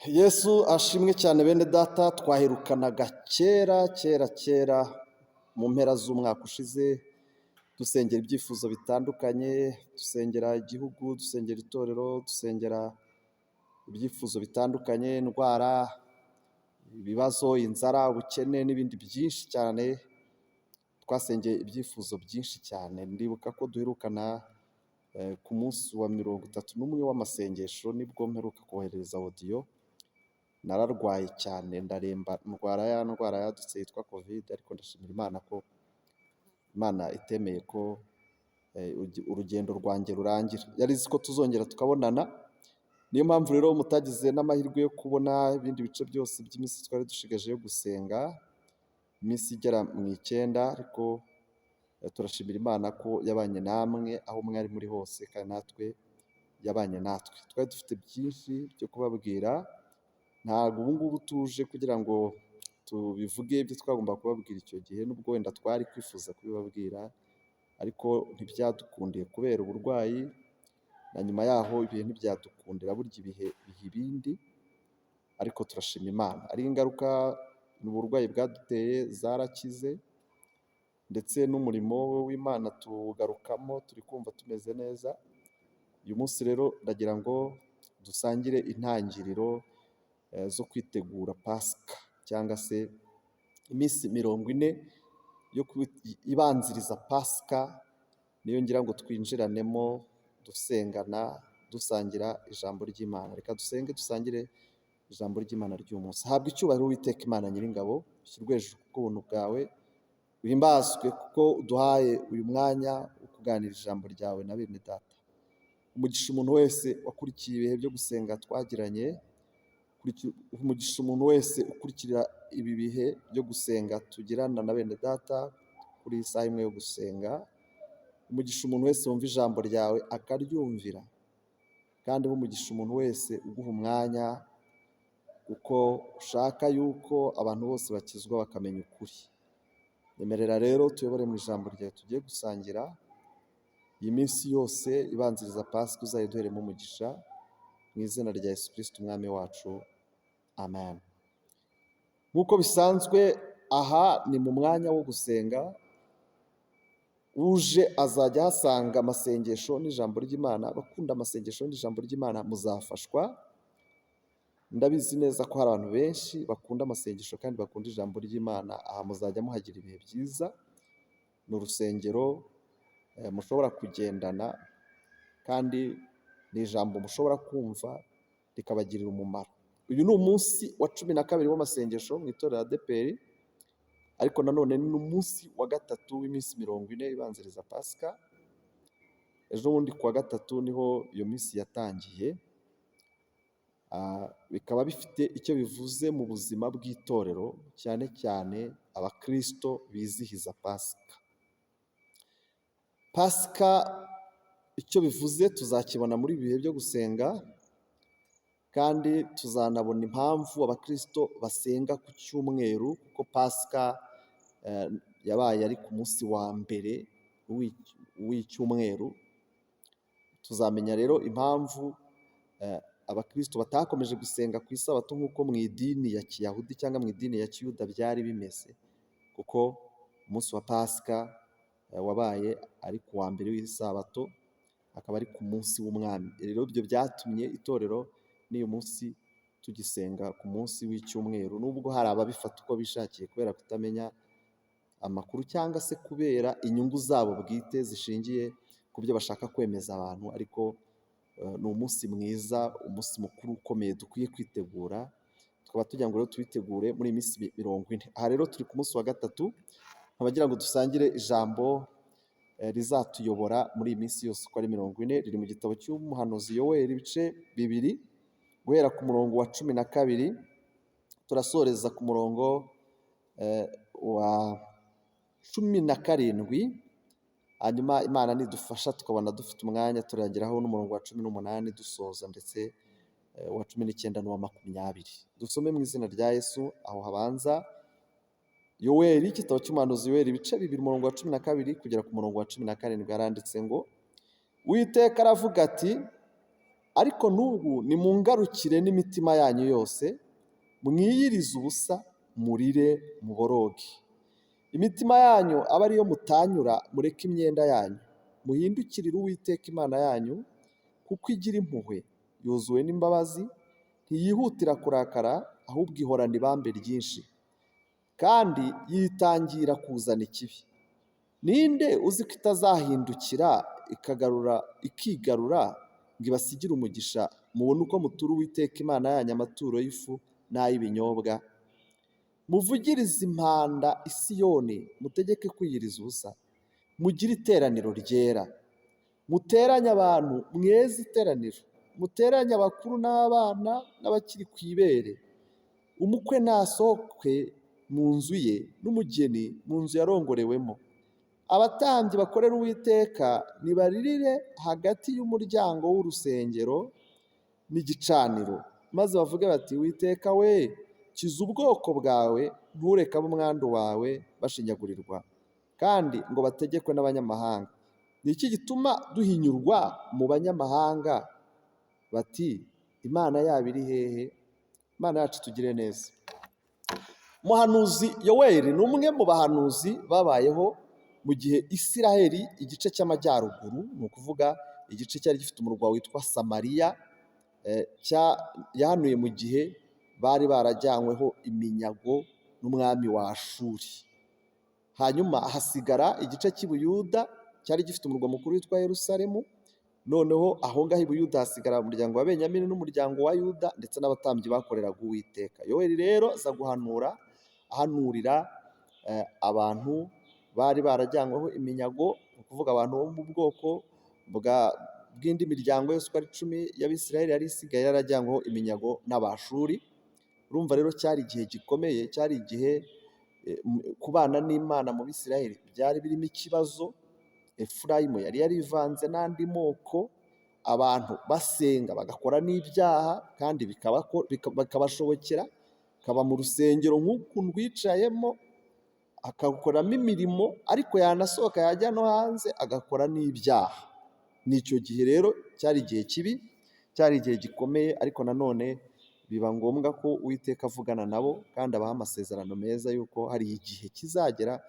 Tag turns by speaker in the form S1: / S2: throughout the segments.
S1: Yesu ashimwe cyane. Bene data, twaherukanaga kera kera kera mu mpera z'umwaka ushize, dusengera ibyifuzo bitandukanye, dusengera igihugu, dusengera itorero, dusengera ibyifuzo bitandukanye, indwara, ibibazo, inzara, ubukene n'ibindi byinshi cyane. Twasengeye ibyifuzo byinshi cyane. Ndibuka ko duherukana ku munsi wa 31 w'amasengesho, nibwo mperuka kohereza audio. Nararwaye cyane, ndaremba, ndwara ya ndwara yadutse yitwa Covid, ariko ndashimira Imana ko Imana itemeye ko urugendo rwanjye rurangira. Yari izi ko tuzongera tukabonana. Niyo mpamvu rero mutagize n'amahirwe yo kubona ibindi bice byose by'iminsi twari dushigaje yo gusenga, iminsi igera mu 9. Ariko turashimira Imana ko yabanye namwe aho mwari muri hose, kandi natwe yabanye natwe. Twari dufite byinshi byo kubabwira. Ntabwo ubu ngubu tuje kugira ngo tubivuge ibyo twagomba kubabwira icyo gihe, nubwo wenda twari kwifuza kubibabwira, ariko ntibyadukundiye kubera uburwayi, na nyuma yaho ibihe ntibyadukundira. Burya ibihe biha ibindi, ariko turashima Imana. Ari ingaruka ni uburwayi bwaduteye zarakize, ndetse n'umurimo w'Imana tuwugarukamo turi kumva tumeze neza. Uyu munsi rero ndagira ngo dusangire intangiriro zo kwitegura Pasika, cyangwa se iminsi 40 yo ibanziriza Pasika. Niyo ngira ngo twinjiranemo dusengana, dusangira ijambo ry'Imana. Reka dusenge, dusangire ijambo ry'Imana ry'uyu munsi. Habwa icyubahiro, Uwiteka Imana Nyiringabo, ushyirwe hejuru kubw'ubuntu bwawe, uhimbazwe kuko uduhaye uyu mwanya wo kuganira ijambo ryawe na bene data. Umugisha umuntu wese wakurikiye ibihe byo gusenga twagiranye, umugisha umuntu wese ukurikira ibi bihe byo gusenga tugirana na bene data kuri iyi saha imwe yo gusenga. Umugisha umuntu wese wumva ijambo ryawe akaryumvira, kandi umugisha umuntu wese uguha umwanya, kuko ushaka yuko abantu bose bakizwa bakamenya ukuri. Nyemerera rero tuyobore mu ijambo ryawe tugiye gusangira. Iyi minsi yose ibanziriza Pasika uzayiduheremo umugisha, mu izina rya Yesu Kristo Umwami wacu, amen. Nk'uko bisanzwe, aha ni mu mwanya wo gusenga. Uje azajya ahasanga amasengesho n'ijambo ry'Imana. Abakunda amasengesho n'ijambo ry'Imana muzafashwa. Ndabizi neza ko hari abantu benshi bakunda amasengesho kandi bakunda ijambo ry'Imana. Aha muzajya muhagira ibihe byiza. Ni urusengero mushobora kugendana, kandi ni ijambo mushobora kumva rikabagirira umumaro. Uyu ni umunsi wa 12 w'amasengesho mu itorero ADEPR, ariko nanone ni umunsi wa gatatu w'iminsi 40 ibanziriza Pasika. Ejo bundi kuwa gatatu niho iyo minsi yatangiye. Bikaba bifite icyo bivuze mu buzima bw'itorero, cyane cyane abakirisito bizihiza Pasika. Pasika icyo bivuze tuzakibona muri ibi bihe byo gusenga, kandi tuzanabona impamvu abakirisito basenga ku cyumweru, kuko Pasika yabaye ari ku munsi wa mbere w'icyumweru. Tuzamenya rero impamvu abakirisito batakomeje gusenga ku isabato nk'uko mu idini ya kiyahudi cyangwa mu idini ya kiyuda byari bimeze, kuko umunsi wa Pasika wabaye ari ku wa mbere w'isabato, akaba ari ku munsi w'Umwami. Rero ibyo byatumye itorero n'uyu munsi tugisenga ku munsi w'icyumweru, nubwo hari ababifata uko bishakiye kubera kutamenya amakuru cyangwa se kubera inyungu zabo bwite zishingiye ku byo bashaka kwemeza abantu. Ariko ni umunsi mwiza, umunsi mukuru ukomeye dukwiye kwitegura, tukaba tugira ngo rero tuwitegure muri iyi minsi 40. Aha rero turi ku munsi wa gatatu, nkaba ngira ngo dusangire ijambo rizatuyobora muri iyi minsi yose uko ari 40. Riri mu gitabo cy'umuhanuzi Yoweri, ibice 2, guhera ku murongo wa 12, turasoreza ku murongo wa 17. Hanyuma Imana nidufasha tukabona dufite umwanya, turageraho n'umurongo wa 18 dusoza, ndetse uwa 19 n'uwa 20. Dusome mu izina rya Yesu. Aho habanza Yoweri, igitabo cy'umuhanuzi Yoweri, ibice 2, umurongo wa 12 kugera ku murongo wa 17, haranditse ngo: "Uwiteka aravuga ati: Ariko n'ubu nimungarukire n'imitima yanyu yose, mwiyirize ubusa, murire, muboroge. Imitima yanyu abe ariyo mutanyura, mureke imyenda yanyu, muhindukirire Uwiteka Imana yanyu, kuko igira impuhwe, yuzuwe n'imbabazi, ntiyihutira kurakara, ahubwo ihorana ibambe ryinshi, kandi yitangira kuzana ikibi. Ninde uzi ko itazahindukira ikagarura ikigarura ngo ibasigire umugisha, mubone uko mutura Uwiteka Imana yanyu amaturo y'ifu n'ay'ibinyobwa? Muvugirize impanda i Siyoni, mutegeke kwiyiriza ubusa, mugire iteraniro ryera, muteranye abantu, mweze iteraniro, muteranye abakuru n'abana n'abakiri ku ibere. Umukwe nasohoke mu nzu ye, n'umugeni mu nzu yarongorewemo. Abatambyi bakorera Uwiteka nibaririre hagati y'umuryango w'urusengero n'igicaniro, maze bavuge bati: Uwiteka we, kiza ubwoko bwawe, ntureke ab'umwandu wawe bashinyagurirwa, kandi ngo bategekwe n'abanyamahanga. Ni iki gituma duhinyurwa mu banyamahanga bati: Imana yabo iri hehe? Imana yacu tugire neza. Umuhanuzi Yoweri ni umwe mu bahanuzi babayeho mu gihe Isiraheli igice cy'amajyaruguru, ni ukuvuga igice cyari gifite umurwa witwa Samariya, yahanuye mu gihe bari barajyanyweho iminyago n'umwami wa Ashuri. Hanyuma hasigara igice cy'i Buyuda cyari gifite umurwa mukuru witwa Yerusalemu, noneho aho ngaho i Buyuda hasigara umuryango wa Benyamini n'umuryango wa Yuda ndetse n'abatambyi bakoreraga Uwiteka. Yoweri rero aza guhanura, ahanurira abantu bari barajyanyweho iminyago, ni ukuvuga abantu bo mu bwoko bw'indi miryango yose uko ari 10 y'Abisirayeli yari isigaye yarajyanyweho iminyago n'Abashuri. Urumva rero cyari igihe gikomeye, cyari igihe kubana n'Imana mu Bisirayeli byari birimo ikibazo. Efurayimu yari yarivanze n'andi moko, abantu basenga bagakora n'ibyaha kandi bikabashobokera, akaba mu rusengero nk'uku rwicayemo, akarukoramo imirimo, ariko yanasohoka yajya no hanze agakora n'ibyaha. Ni icyo gihe rero cyari igihe kibi, cyari igihe gikomeye, ariko nanone biba ngombwa ko Uwiteka avugana nabo kandi abaha amasezerano meza y'uko hari igihe kizagera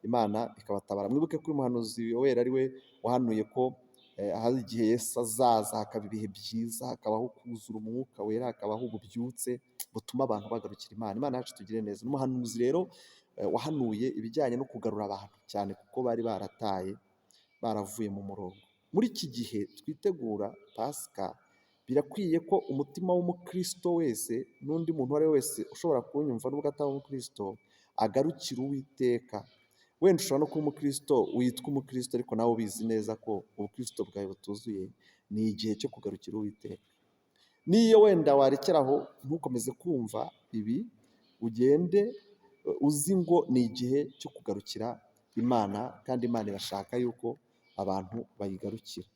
S1: Imana ikabatabara. Mwibuke ko uyu muhanuzi Yoweri ari we wahanuye ko hari igihe Yesu azaza, hakaba ibihe byiza, hakabaho kuzura umwuka wera, hakabaho ububyutse butuma abantu bagarukira Imana. Imana yacu tugire neza. Umuhanuzi rero wahanuye ibijyanye no kugarura abantu cyane, kuko bari barataye, baravuye mu murongo. Muri iki gihe twitegura Pasika, birakwiye ko umutima w'umukristo wese n'undi muntu uwo ari we wese ushobora kunyumva nubwo ataba umukristo, agarukira Uwiteka. Wenda ushobora no kuba umukristo witwa umukristo ariko nawe ubizi neza ko ubukristo bwawe butuzuye, ni igihe cyo kugarukira Uwiteka. N'iyo wenda warekeraho ntukomeze kumva ibi, ugende uzi ngo ni igihe cyo kugarukira Imana, kandi Imana irashaka yuko abantu bayigarukira.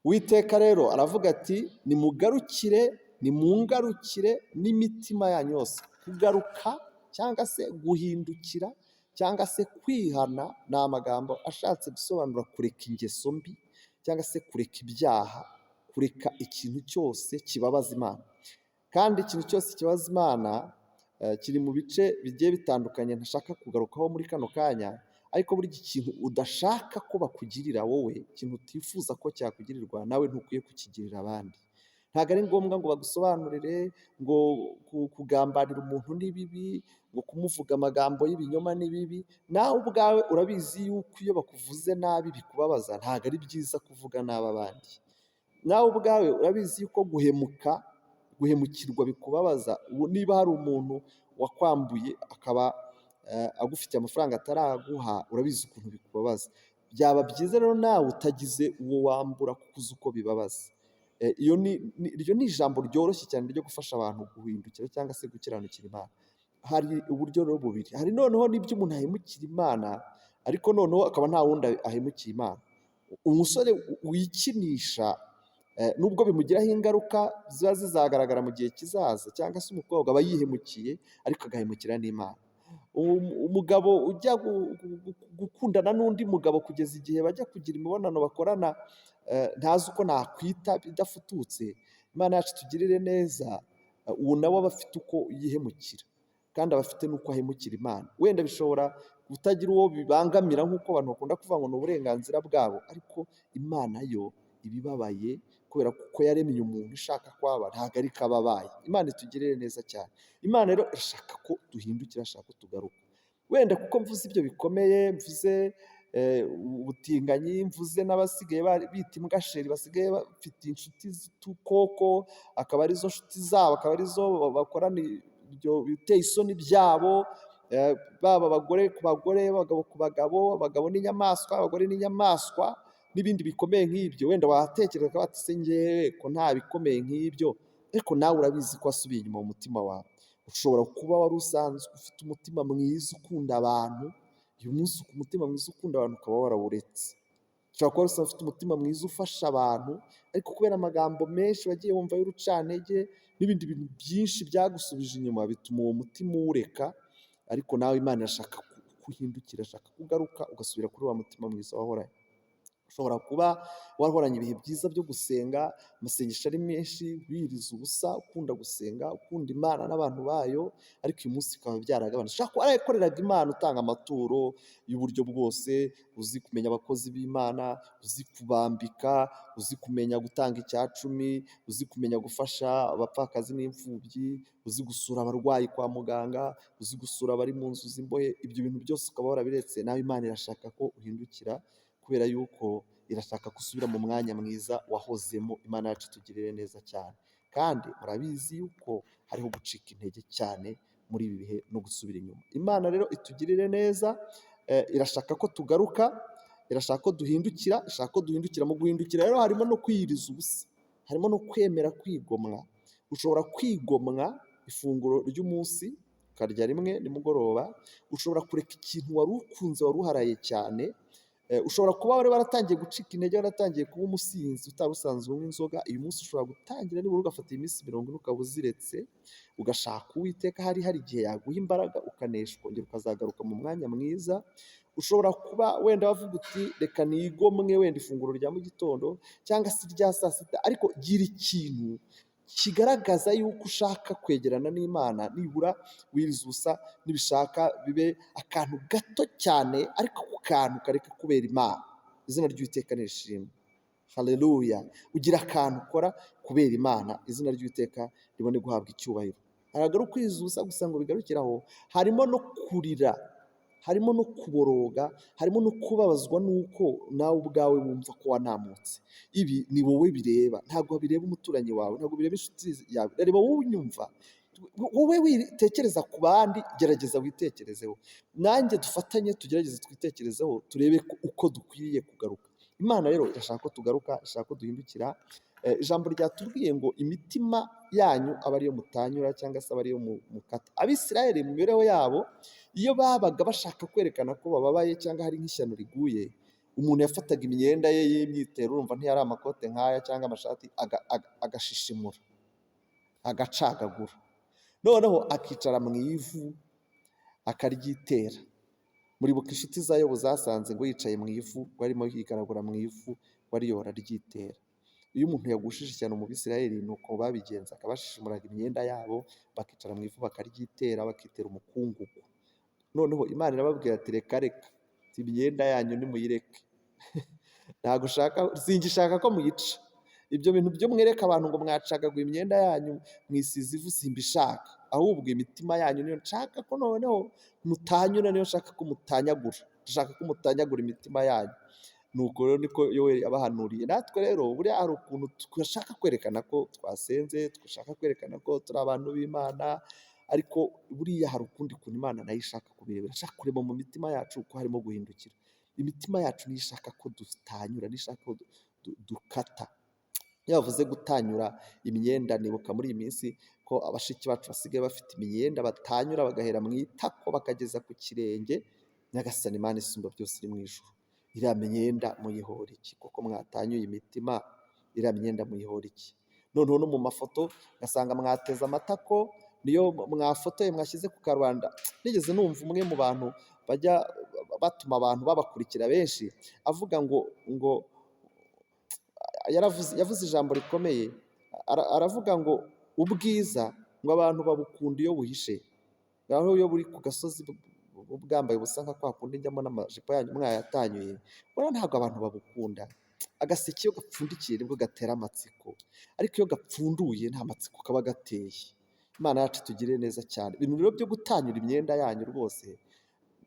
S1: Uwiteka rero aravuga ati: nimugarukire, nimungarukire n'imitima yanyu yose. Kugaruka cyangwa se guhindukira cyangwa se kwihana ni amagambo ashatse gusobanura kureka ingeso mbi cyangwa se kureka ibyaha, kureka ikintu cyose kibabaza Imana. Kandi ikintu cyose kibabaza Imana kiri mu bice bigiye bitandukanye ntashaka kugarukaho muri kano kanya, ariko burya ikintu udashaka ko bakugirira wowe, ikintu utifuza ko cyakugirirwa, nawe ntukwiye kukigirira abandi. Ntabwo ari ngombwa ngo bagusobanurire ngo kugambanira umuntu ni bibi, ngo kumuvuga amagambo y'ibinyoma ni bibi, nawe ubwawe urabizi yuko iyo bakuvuze nabi bikubabaza, ntabwo ari byiza kuvuga nabi abandi. Nawe ubwawe urabizi yuko guhemuka, guhemukirwa bikubabaza. Niba hari umuntu wakwambuye akaba agufitiye amafaranga ataraguha, urabizi ukuntu bikubabaza. Byaba byiza rero nawe utagize uwo wambura kuko uzi uko bibabaza. Iryo ni ijambo ryoroshye cyane ryo gufasha abantu guhindukira cyangwa se gukiranukira Imana. Hari uburyo rero bubiri, hari noneho n'ibyo umuntu ahemukira Imana, ariko noneho akaba nta wundi ahemukiye Imana. Umusore wikinisha, nubwo bimugiraho ingaruka ziba zizagaragara mu gihe kizaza, cyangwa se umukobwa aba yihemukiye ariko agahemukira n'Imana. Umugabo ujya gukundana n'undi mugabo kugeza igihe bajya kugira imibonano bakorana ntazi uko nakwita bidafututse, Imana yacu itugirire neza, uwo nawe aba afite uko yihemukira kandi aba afite n'uko ahemukira Imana. Wenda bishobora kutagira uwo bibangamira nk'uko abantu bakunda kuvuga ngo ni uburenganzira bwabo, ariko Imana yo iba ibabaye kubera ko yaremye umuntu ishaka ko aba, ntabwo ariko aba abaye. Imana itugirire neza cyane. Imana rero irashaka ko duhindukira, irashaka ko tugaruka. Wenda kuko mvuze ibyo bikomeye, mvuze ubutinganyi, mvuze n'abasigaye bita imbwa chérie, basigaye bafite inshuti z'udukoko, akaba arizo nshuti zabo, akaba arizo bakorana ibyo biteye isoni byabo, baba abagore ku bagore, abagabo ku bagabo, abagabo n'inyamaswa, abagore n'inyamaswa, n'ibindi bikomeye nk'ibyo. Wenda watekereza ukavuga uti ese njyewe ko nta bikomeye nk'ibyo, ariko nawe urabizi ko wasubiye inyuma mu mutima wawe. Ushobora kuba wari usanzwe ufite umutima mwiza ukunda abantu, uyu munsi umutima mwiza ukunda abantu ukaba warawuretse. Ushobora kuba wari usanzwe ufite umutima mwiza ufasha abantu, ariko kubera amagambo menshi wagiye wumva y'urucantege n'ibindi bintu byinshi byagusubije inyuma, bituma uwo mutima uwureka, ariko nawe Imana irashaka ko uhindukira, irashaka ko ugaruka ugasubira kuri wa mutima mwiza wahoranye. Ushobora kuba wahoranye ibihe byiza byo gusenga, amasengesho ari menshi, wiriza ubusa, ukunda gusenga, ukunda Imana n'abantu bayo, ariko uyu munsi bikaba byaragabanutse. Ushobora kuba warakoreraga Imana utanga amaturo y'uburyo bwose, uzi kumenya abakozi b'Imana, uzi kubambika, uzi kumenya gutanga icyacumi, uzi kumenya gufasha abapfakazi n'imfubyi, uzi gusura abarwayi kwa muganga, uzi gusura abari mu nzu z'imbohe, ibyo bintu byose ukaba warabiretse, nawe Imana irashaka ko uhindukira, kubera yuko irashaka ko usubira mu mwanya mwiza wahozemo. Imana yacu itugirire neza cyane. Kandi murabizi yuko hariho gucika intege cyane muri ibi bihe no gusubira inyuma. Imana rero itugirire neza, irashaka ko tugaruka, irashaka ko duhindukira, irashaka ko duhindukira. Mu guhindukira rero harimo no kwiyiriza ubusa, harimo no kwemera kwigomwa. Ushobora kwigomwa ifunguro ry'umunsi ukarya rimwe nimugoroba, ushobora kureka ikintu wari ukunze wari uharaye cyane, ushobora kuba wari waratangiye gucika intege, waratangiye kuba umusinzi utari usanzwe unywa inzoga, uyu munsi ushobora gutangira nibura ugafata iminsi 40 ukaba uziretse, ugashaka Uwiteka hari igihe yaguha imbaraga ukanesha ukongera ukazagaruka mu mwanya mwiza. Ushobora kuba wenda wavuga uti reka nigomwe wenda ifunguro rya mu gitondo cyangwa se irya saa sita, ariko gira ikintu kigaragaza yuko ushaka kwegerana n'Imana, nibura wiriza ubusa, nibishaka bibe akantu gato cyane, ariko ako kantu kareke kubera Imana. Izina ry'Uwiteka nirishimwe. Haleluya. Ugira akantu ukora kubera Imana, izina ry'Uwiteka ribone guhabwa icyubahiro. Ntabwo ari ukwiriza ubusa gusa ngo bigarukire aho, harimo no kurira, harimo no kuboroga, harimo no kubabazwa n'uko nawe ubwawe wumva ko wanamutse. Ibi ni wowe bireba, ntabwo bireba umuturanyi wawe, ntabwo bireba inshuti yawe, reba wowe unyumva, wowe witekereza ku bandi, gerageza witekerezeho. Nanjye dufatanye tugerageze twitekerezeho, turebe uko dukwiriye kugaruka. Imana rero irashaka ko tugaruka, irashaka ko duhindukira. Ijambo ryatubwiye ngo imitima yanyu aba ariyo mutanyura cyangwa se aba ariyo mukata. Abisirayeli mu mibereho yabo, iyo babaga bashaka kwerekana ko bababaye cyangwa hari nk'ishyano riguye, umuntu yafataga imyenda ye y'imyitero, urumva ntiyari amakote nk'aya cyangwa amashati, agashishimura, agacagagura, noneho akicara mu ivu akaryitera. Muribuka inshuti za Yobu zasanze ngo yicaye mu ivu, ngo arimo yigaragura mu ivu, ngo ariyora aryitera. Iyo umuntu yagushije ishyano mu Bisirayeli ni uko babigenzaga, bashishimuraga imyenda yabo bakicara mu ivu bakaryitera, bakitera umukungugu. Noneho Imana irababwira ati reka reka, imyenda yanyu nimuyireke, ntabwo ushaka, singishaka ko muyica. Ibyo bintu byo mwereka abantu ngo mwacagaguye imyenda yanyu mwisize ivu simbishaka, ahubwo imitima yanyu niyo nshaka ko noneho mutanyura, niyo nshaka ko mutanyagura, ndashaka ko mutanyagura imitima yanyu. Nuko rero niko Yoweri yabahanuriye. Natwe rero buriya hari ukuntu dushaka kwerekana ko twasenze, dushaka kwerekana ko turi abantu b'Imana, ariko buriya hari ukundi kuntu Imana nayo ishaka kubirebera, ishaka kureba mu mitima yacu ko harimo guhindukira. Imitima yacu niyo ishaka ko dutanyura, niyo ishaka ko dukata. Iyo bavuze gutanyura imyenda, nibuka muri iyi minsi ko abashiki bacu basigaye bafite imyenda batanyura bagahera mu itako bakageza ku kirenge. Nyagasani Imana isumba byose iri mu ijuru, iriya myenda muyihora iki? Kuko mwatanyuye imitima, iriya myenda muyihora iki? Noneho no mu mafoto ugasanga mwateze amatako, niyo mwafotoye mwashyize ku karubanda. Nigeze numva umwe mu bantu bajya batuma abantu babakurikira benshi avuga ngo Yaravuze, yavuze ijambo rikomeye, aravuga ngo ubwiza ngo abantu babukunda iyo buhishe, aho iyo buri ku gasozi bwambaye ubusa nka kwa kundi njyamo n'amajipo yanyu mwayatanyuye, buriya ntabwo abantu babukunda. Agaseke iyo gapfundikiye nibwo gatera amatsiko, ariko iyo gapfunduye nta matsiko kaba gateye. Imana yacu itugirire neza cyane. Ibintu rero byo gutanyura imyenda yanyu rwose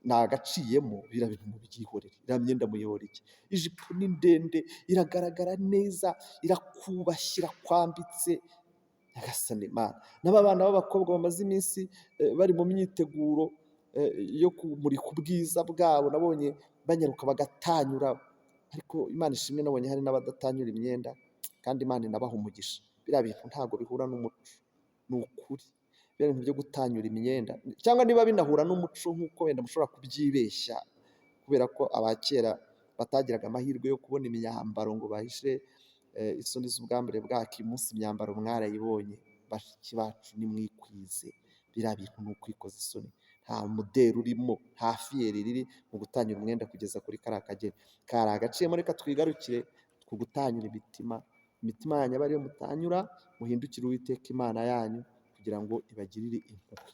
S1: nagaciyemo, biriya bintu mubyihorere, iriya myenda muyihora iki? Ijipo ni ndende, iragaragara neza, irakubashye, irakwambitse. Nyagasani Imana, n'aba bana b'abakobwa bamaze iminsi bari mu myiteguro yo kumurika ubwiza bwabo, nabonye banyaruka bagatanyura, ariko Imana ishimwe nabonye hari n'abadatanyura imyenda, kandi Imana inabaha umugisha. Biriya bintu ntabwo bihura n'umuco, ni ukuri. Biriya bintu byo gutanyura imyenda, cyangwa niba binahura n'umuco nk'uko wenda mushobora kubyibeshya, kubera ko abakera batagiraga amahirwe yo kubona imyambaro ngo bahishe isoni z'ubwambure bwako, uyu munsi imyambaro mwarayibonye, bashiki bacu nimwikwize, biriya bintu ni ukwikoza isoni, nta muderi urimo, nta fierté riri mu gutanyura umwenda kugeza kuri kariya kageni. Kari agaciyemo, reka twigarukire ku gutanyura imitima, imitima yanyu abe ariyo mutanyura, muhindukire Uwiteka Imana yanyu kugira ngo ibagirire impuhwe.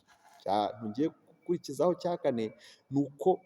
S1: Ngiye gukurikizaho cya kane ni uko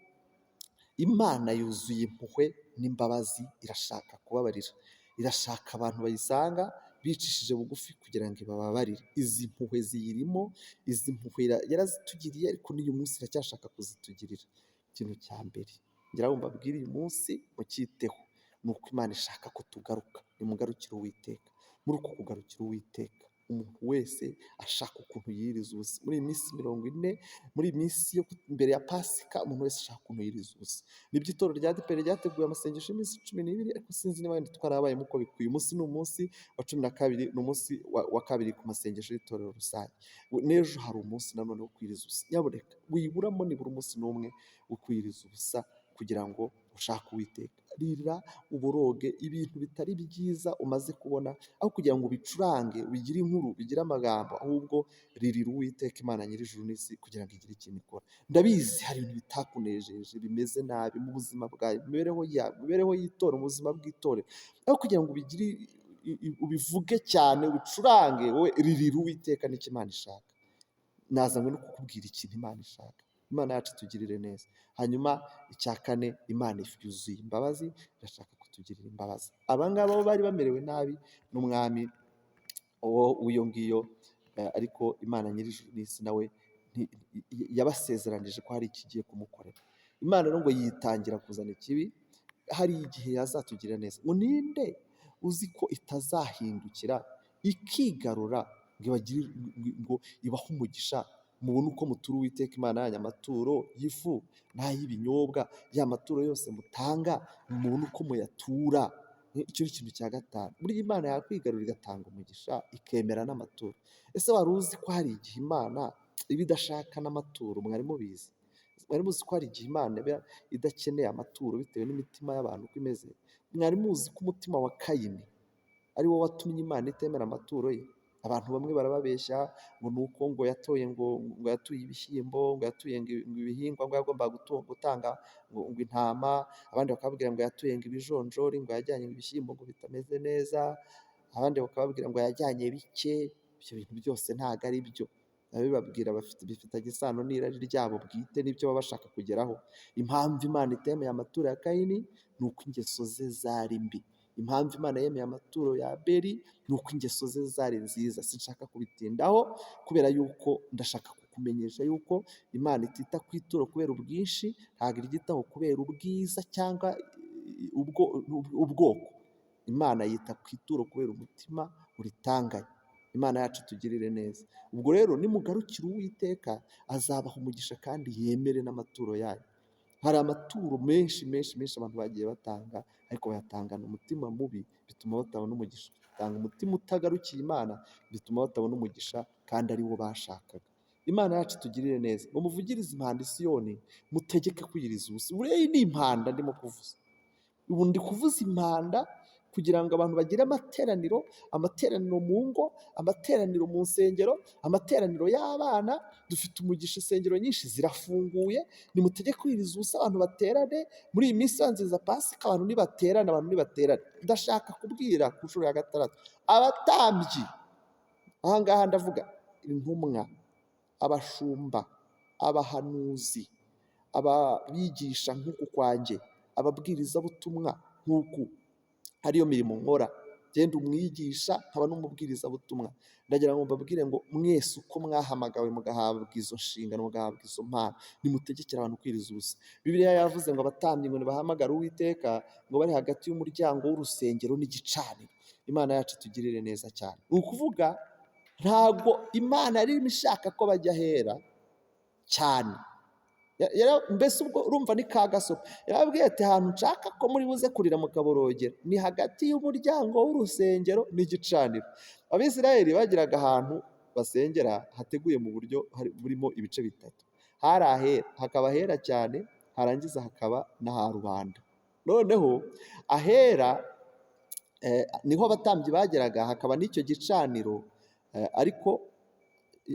S1: Imana yuzuye impuhwe n'imbabazi, irashaka kubabarira, irashaka abantu bayisanga bicishije bugufi kugira ngo ibababarire. Izi mpuhwe ziyirimo, izi mpuhwe yarazitugiriye, ariko n'uyu munsi iracyashaka kuzitugirira. Ikintu cya mbere ngira ngo mbabwire uyu munsi mucyiteho, ni uko Imana ishaka ko tugaruka. Nimugarukire Uwiteka. Muri uko kugarukira Uwiteka, umuntu wese ashaka ukuntu yiyiriza ubusa. Muri iyi minsi 40, muri iyi minsi yo mbere ya Pasika, umuntu wese ashaka ukuntu yiyiriza ubusa. Nibyo, itorero rya ADEPR ryateguye amasengesho y'iminsi 12, ariko sinzi niba wenda twarabayemo uko bikwiye. Uyu munsi ni umunsi wa 12, ni umunsi wa kabiri ku masengesho y'itorero rusange. N'ejo hari umunsi nanone wo kwiyiriza ubusa. Nyamuneka wiburamo nibura umunsi n'umwe wo kwiyiriza ubusa kugira ngo ushake Uwiteka. Rira, uboroge ibintu bitari byiza umaze kubona, aho kugira ngo ubicurange, bigire inkuru, bigire amagambo, ahubwo ririra Uwiteka Imana nyir'ijuru n'isi kugira ngo igire ikintu ikora. Ndabizi hari ibintu bitakunejeje, bimeze nabi mu buzima bwawe, mu mibereho yawe, mu mibereho y'itorero, mu buzima bw'itorero. Aho kugira ngo ubigire ubivuge cyane, ubicurange, wowe ririra Uwiteka, nicyo Imana ishaka. Nazanywe no kukubwira ikintu Imana ishaka. Imana yacu itugirire neza. Hanyuma icya kane, Imana yuzuye imbabazi, irashaka kutugirira imbabazi. Aba ngaba bo bari bamerewe nabi n'umwami uwo w'iyo ngiyo, ariko Imana nyir'ijuru n'isi nawe yabasezeranije ko hari ikigiye kumukorera. Imana rero ngo yitangira kuzana ikibi, hari igihe yazatugirira neza. Ngo ninde uzi ko itazahindukira ikigarura ngo ibagirire, ngo ibahe umugisha, mubone uko mutura Uwiteka Imana yanyu amaturo y'ifu n'ay'ibinyobwa, ya maturo yose mutanga mubone uko muyatura. Icyo ni ikintu cya gatanu. Burya Imana yakwigarura igatanga umugisha, ikemera n'amaturo. Ese wari uzi ko hari igihe Imana iba idashaka n'amaturo? Mwari mubizi? Mwari muzi ko hari igihe Imana iba idakeneye amaturo bitewe n'imitima y'abantu uko imeze? Mwari muzi ko umutima wa Kayini ari wo watumye Imana itemera amaturo ye? Abantu bamwe barababeshya ngo ni uko ngo yatoye ngo yatuye ibishyimbo, ngo yatuye ngo ibihingwa, ngo yagombaga gutanga ngo intama, abandi bakababwira ngo yatuye ngo ibijonjori, ngo yajyanye ibishyimbo ngo bitameze neza, abandi bakababwira ngo yajyanye bike. Ibyo bintu byose ntabwo ari byo. Ababibabwira bifitanye isano n'irari ryabo bwite n'ibyo baba bashaka kugeraho. Impamvu Imana itemeye amaturo ya Kayini ni uko ingeso ze zari mbi. Impamvu Imana yemeye amaturo ya Abeli ni uko ingeso ze zari nziza. Sinshaka kubitindaho kubera yuko ndashaka kukumenyesha yuko Imana itita ku ituro kubera ubwinshi, ntabwo iryitaho kubera ubwiza cyangwa ubwoko. Imana yita ku ituro kubera umutima uritanganye. Imana yacu itugirire neza. Ubwo rero nimugarukira Uwiteka azabaha umugisha kandi yemere n'amaturo yanyu. Hari amaturo menshi menshi menshi abantu bagiye batanga, ariko bayatangana umutima mubi, bituma batabona umugisha. Batanga umutima utagarukiye Imana, bituma batabona umugisha kandi ari wo bashakaga. Imana yacu itugirire neza. Ngo muvugirize impanda i Siyoni, mutegeke kwiyiriza ubusa. Buriya iyi ni impanda ndimo kuvuza. Ubu ndi kuvuza impanda. kugira ngo abantu bagire amateraniro, amateraniro mu ngo, amateraniro mu nsengero, amateraniro y'abana. Dufite umugisha, insengero nyinshi zirafunguye. Nimutegeke kwiriza ubusa, abantu baterane muri iyi minsi ibanziriza Pasika. Abantu nibaterane, abantu nibaterane. Ndashaka kubwira ku nshuro ya gatandatu abatambyi, aha ngaha ndavuga intumwa, abashumba, abahanuzi, ababigisha nk'uku kwanjye, ababwirizabutumwa nk'uku ariyo mirimo nkora. Genda umwigisha nkaba n'umubwirizabutumwa. Ndagira ngo mbabwire ngo mwese uko mwahamagawe, mugahabwa izo nshingano, mugahabwa izo mpano, nimutegekere abantu kwiriza ubusa. Bibiliya yavuze ngo abatambyi ngo nibahamagare Uwiteka ngo bari hagati y'umuryango w'urusengero n'igicaniro. Imana yacu itugirire neza cyane. Ni ukuvuga ntabwo Imana yari irimo ishaka ko bajya ahera cyane. Mbese ubwo urumva ni ka gasopo. Yarababwiye ati ahantu nshaka ko muri buze kurira mukaborogera ni hagati y'umuryango w'urusengero n'igicaniro. Abisirayeli bagiraga ahantu basengera hateguye mu buryo burimo ibice bitatu. Hari ahera, hakaba ahera cyane, harangiza hakaba n'aha rubanda. Noneho ahera niho abatambyi bageraga, hakaba n'icyo gicaniro, ariko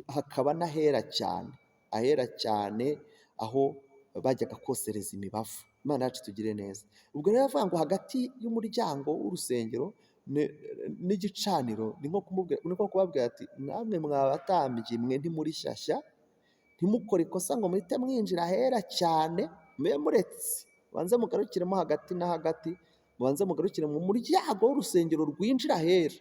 S1: hakaba n'ahera cyane, ahera cyane aho bajyaga kosereza imibavu. Imana yacu itugirire neza. Ubwo rero avuga ngo hagati y'umuryango w'urusengero n'igicaniro, ni nko kumubwira, ni nko kubabwira ati namwe mwa batambyi mwe ntimuri shyashya, ntimukore ikosa ngo muhite mwinjira ahera cyane, mube muretse mubanze mugarukiremo hagati na hagati, mubanze mugarukire mu muryango w'urusengero rwinjira ahera.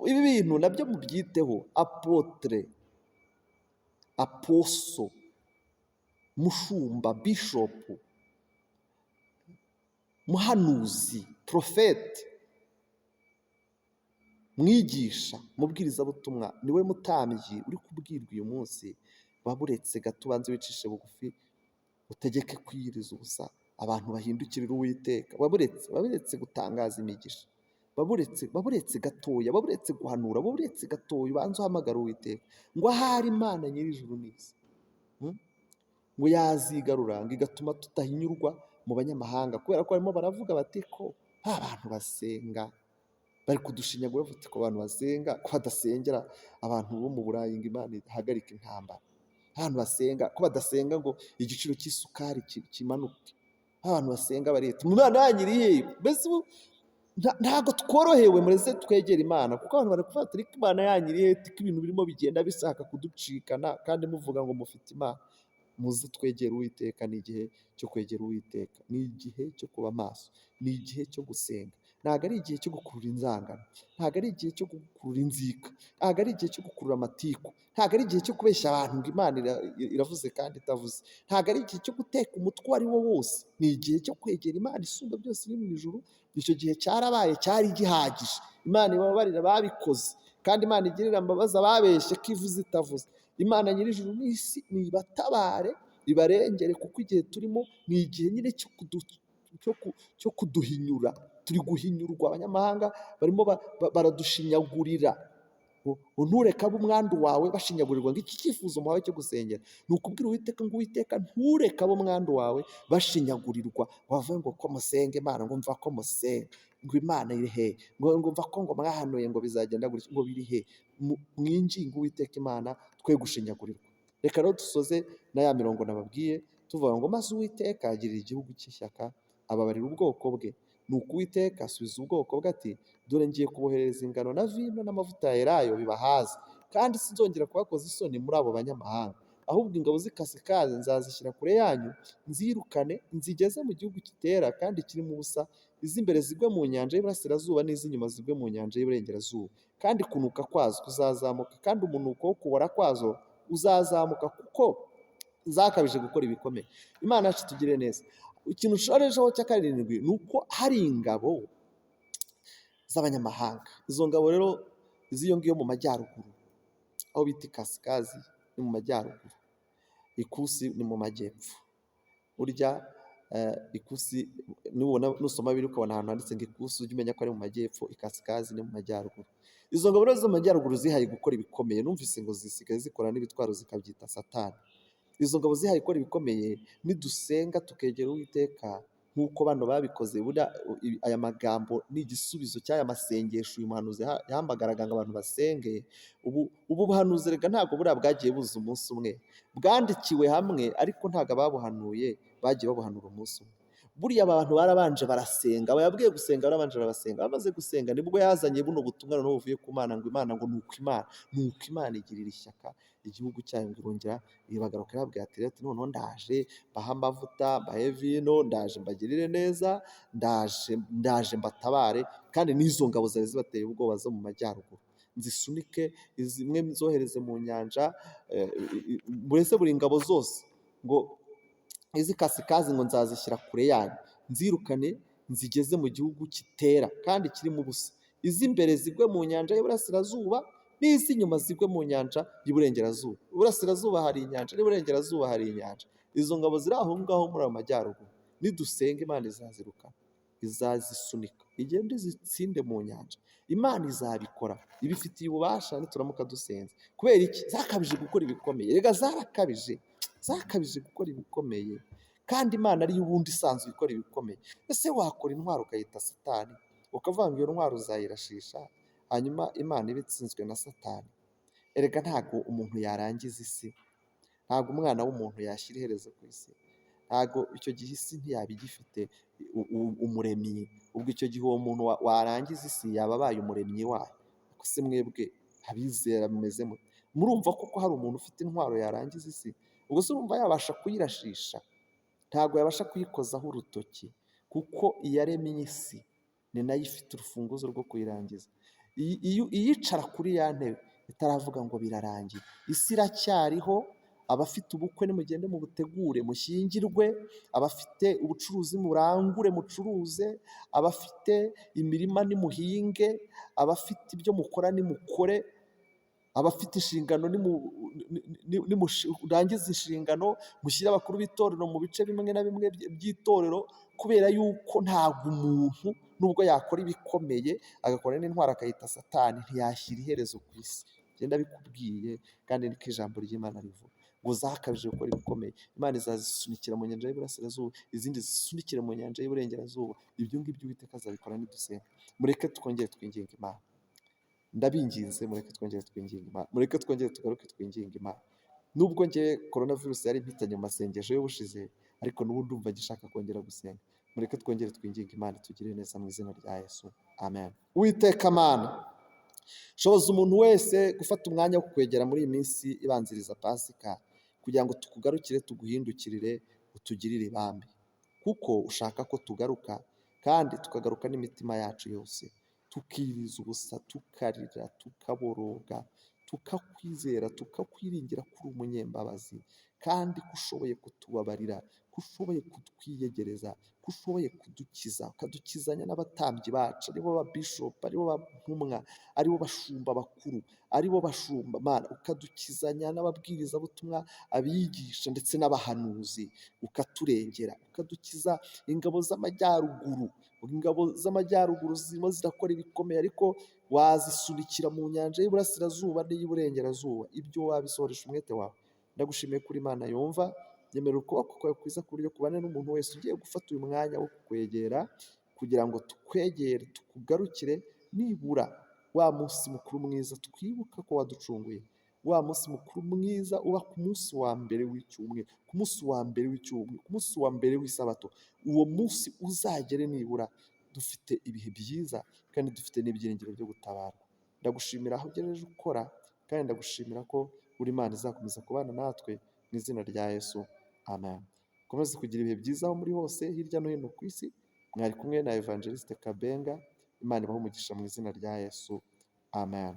S1: Ibi bintu nabyo mubyiteho. Apôtre, apostle, mushumba, bishopu, muhanuzi, prophète, mwigisha, mubwirizabutumwa, niwe mutambyi uri kubwirwa uyu munsi. Waburetse gato, ubanze wicishe bugufi, utegeke kwiyiriza ubusa, abantu bahindukirira Uwiteka. Waburetse gutangaza imigisha, waburetse gatoya, waburetse guhanura, waburetse gatoya, ubanze uhamagara Uwiteka ngo ahari Imana nyir'ijuru n'isi, ngo yazigarura, ngo igatuma tutahinyurwa mu banyamahanga, kubera ko barimo baravuga bati ko ba bantu basenga bari kudushinyagura, bavuga ko abantu basenga ko badasengera abantu bo mu Burayi ngo Imana ihagarike intambara, abantu basenga ko badasenga ngo igiciro cy'isukari kimanuke, abantu basenga bareta Imana yanyu iri hehe? Mbese ubu ntabwo tworohewe. Mureze twegera Imana, kuko abantu bari kuvuga ati ariko Imana yanyu iri hehe, ko ibintu birimo bigenda bishaka kuducikana kandi muvuga ngo mufite Imana? Muze twegere Uwiteka. Ni igihe cyo kwegera Uwiteka, ni igihe cyo kuba maso, ni igihe cyo gusenga. Ntabwo ari igihe cyo gukurura inzangano, ntabwo ari igihe cyo gukurura inzika, ntabwo ari igihe cyo gukurura amatiku, ntabwo ari igihe cyo kubeshya abantu ngo Imana iravuze kandi itavuze, ntabwo ari igihe cyo guteka umutwe uwo ari wo wose. Ni igihe cyo kwegera Imana isumba byose iri mu ijuru. Icyo gihe cyarabaye, cyari gihagije. Imana ibabarira ababikoze, kandi Imana igirira imbabazi ababeshye ko ivuze itavuze. Imana nyir'ijuru n'isi nibatabare, ibarengere, kuko igihe turimo ni igihe nyine cyo kuduhinyura. Turi guhinyurwa, abanyamahanga barimo baradushinyagurira. Ngo ntureke ab'umwandu wawe bashinyagurirwa. Ngo iki cyifuzo muhawe cyo gusengera ni ukubwira Uwiteka ngo Uwiteka, ntureke ab'umwandu wawe bashinyagurirwa. Bavuge ngo ko musenga Imana, ngo mva ko musenga, ngo Imana iri he, ngo mva ko ngo mwahanuye ngo bizagenda gutya, ngo biri he? Mwinginge Uwiteka Imana twe gushinyagurirwa. Reka rero dusoze na ya mirongo nababwiye, tuvuga ngo maze Uwiteka agirira igihugu cy'ishyaka, ababarira ubwoko bwe. Nuko Uwiteka asubiza ubwoko bwe ati dore ngiye kuboherereza ingano na vino n'amavuta ya elayo bibahaze, kandi sinzongera kubakoza isoni muri abo banyamahanga. Ahubwo ingabo z'ikasikazi nzazishyira kure yanyu, nzirukane nzigeze mu gihugu kitera kandi kirimo ubusa, iz'imbere zigwe mu nyanja y'iburasirazuba n'iz'inyuma zigwe mu nyanja y'iburengerazuba. Kandi kunuka kwazo kuzazamuka, kandi umunuko wo kubora kwazo uzazamuka, kuko zakabije gukora ibikomeye. Imana yacu itugirire neza. Ikintu ushorejeho cya karindwi ni uko hari ingabo z'abanyamahanga. Izo ngabo rero z'iyo ngiyo mu majyaruguru, aho bita ikasikazi ni mu majyaruguru, ikusi ni mu majyepfo. Burya ikusi nubona, nusoma biri ukabona ahantu handitse ngo ikusi, ujye umenya ko ari mu majyepfo, ikasikazi ni mu majyaruguru. Izo ngabo rero zo mu majyaruguru zihaye gukora ibikomeye, numvise ngo zisigaye zikora n'ibitwaro zikabyita Satani. Izo ngabo zihaye gukora ibikomeye, nidusenga tukegera Uwiteka Nk'uko bano babikoze, buriya aya magambo ni igisubizo cy'aya masengesho uyu muhanuzi yahamagaraga ngo abantu basenge. Ubu buhanuzi rega ntabwo buriya bwagiye buza umunsi umwe, bwandikiwe hamwe, ariko ntabwo ababuhanuye bagiye babuhanura umunsi umwe. Buriya abantu barabanje barasenga, abayabwiye gusenga barabanje barasenga, bamaze gusenga nibwo yazanye buno butumwa noneho buvuye ku Mana, ngo Imana ngo nuko Imana, nuko Imana igirira ishyaka igihugu cyayo, ngo irongera ibagaruka irababwira ati rero noneho ndaje mbahe amavuta, mbahe vino, ndaje mbagirire neza, ndaje mbatabare, kandi n'izo ngabo zari zibateye ubwoba zo mu majyaruguru nzisunike, zimwe nzohereze mu nyanja, mbese buri ngabo zose ngo izi kasikazi ngo nzazishyira kure yanyu, nzirukane nzigeze mu gihugu kitera kandi kirimo ubusa, iz'imbere zigwe mu nyanja y'Iburasirazuba n'iz'inyuma zigwe mu nyanja y'Iburengerazuba. Iburasirazuba hari inyanja n'Iburengerazuba hari inyanja. Izo ngabo ziri aho ngaho muri ayo majyaruguru, nidusenga Imana izazirukana, izazisunika igende izitsinde mu nyanja. Imana izabikora, ibifitiye ububasha nituramuka dusenze. Kubera iki? Zakabije gukora ibikomeye. Rega zarakabije, zakabije gukora ibikomeye, kandi Imana ariyo ubundi isanzwe ikora ibikomeye. Ese wakora intwaro ukayita Satani, ukavuga ngo iyo ntwaro uzayirashisha, hanyuma Imana iba itsinzwe na Satani? Erega ntabwo umuntu yarangiza isi, ntabwo umwana w'umuntu yashyira iherezo ku isi, ntabwo icyo gihe isi ntiyaba igifite umuremyi. Ubwo icyo gihe uwo muntu warangiza isi yaba abaye umuremyi wayo. Ariko se mwebwe abizera mumeze mute? Murumva koko hari umuntu ufite intwaro yarangiza isi? Ubwo se urumva yabasha kuyirashisha? Ntabwo yabasha kuyikozaho urutoki, kuko iyaremye isi ni nayo ifite urufunguzo rwo kuyirangiza. Iyicara kuri ya ntebe itaravuga ngo birarangiye, isi iracyariho. Abafite ubukwe nimugende mubutegure mushyingirwe, abafite ubucuruzi murangure mucuruze, abafite imirima nimuhinge, abafite ibyo mukora nimukore, abafite inshingano nimurangize inshingano, mushyire abakuru b'itorero mu bice bimwe na bimwe by'itorero, kubera yuko ntabwo umuntu nubwo yakora ibikomeye agakora n'intwaro akayita Satani, ntiyashyira iherezo ku isi. Genda bikubwiye, kandi niko ijambo ry'Imana rivuga ngo zakabije gukora ibikomeye, Imana izazisunikira mu nyanja y'Iburasirazuba, izindi zisunikire mu nyanja y'Iburengerazuba. Ibyo ngibyo Uwiteka azabikora nidusenga. Mureke twongere twinginge Imana, ndabinginze, mureke twongere twinginge Imana, mureke twongere tugaruke twinginge Imana. Nubwo njye korona virusi yari impitanye mu masengesho y'ubushize, ariko n'ubu ndumva ngishaka kongera gusenga. Mureke twongere twinginge Imana itugirire neza mu izina rya Yesu, amen. Uwiteka Mana, shoboza umuntu wese gufata umwanya wo kukwegera muri iyi minsi ibanziriza Pasika, kugira ngo tukugarukire, tuguhindukirire, utugirire ibambe, kuko ushaka ko tugaruka, kandi tukagaruka n'imitima yacu yose, tukiriza ubusa, tukarira, tukaboroga, tukakwizera, tukakwiringira ko uri umunyembabazi, kandi ko ushoboye kutubabarira, ko ushoboye kutwiyegereza, ko ushoboye kudukiza, ukadukizanya n'abatambyi bacu, aribo ba bishop, aribo ba ntumwa, aribo bashumba bakuru, aribo bashumba Mana, ukadukizanya n'ababwirizabutumwa, abigisha ndetse n'abahanuzi, ukaturengera, ukadukiza ingabo z'amajyaruguru. Ingabo z'amajyaruguru zirimo zirakora ibikomeye, ariko wazisunikira mu nyanja y'Iburasirazuba n'iy'Iburengerazuba. Ibyo wabisohoresha umwete wawe. Ndagushimiye kuri Imana yumva, nyemerera ukuboko kwawe kwiza ku buryo kubane n'umuntu wese ugiye gufata uyu mwanya wo kukwegera, kugira ngo tukwegere, tukugarukire, nibura wa munsi mukuru mwiza twibuka ko waducunguye, wa munsi mukuru mwiza uba ku munsi wa mbere w'icyumweru, ku munsi wa mbere w'icyumweru, ku munsi wa mbere w'isabato. Uwo munsi uzagere nibura dufite ibihe byiza kandi dufite n'ibyiringiro byo gutabarwa. Ndagushimira aho ugejeje ukora, kandi ndagushimira ko uri Imana izakomeza kubana natwe mu izina rya Yesu, amen. Mukomeze kugira ibihe byiza aho muri hose hirya no hino ku isi. Mwari kumwe na Evangeliste Kabenga. Imana ibahe umugisha mu izina rya Yesu, amen.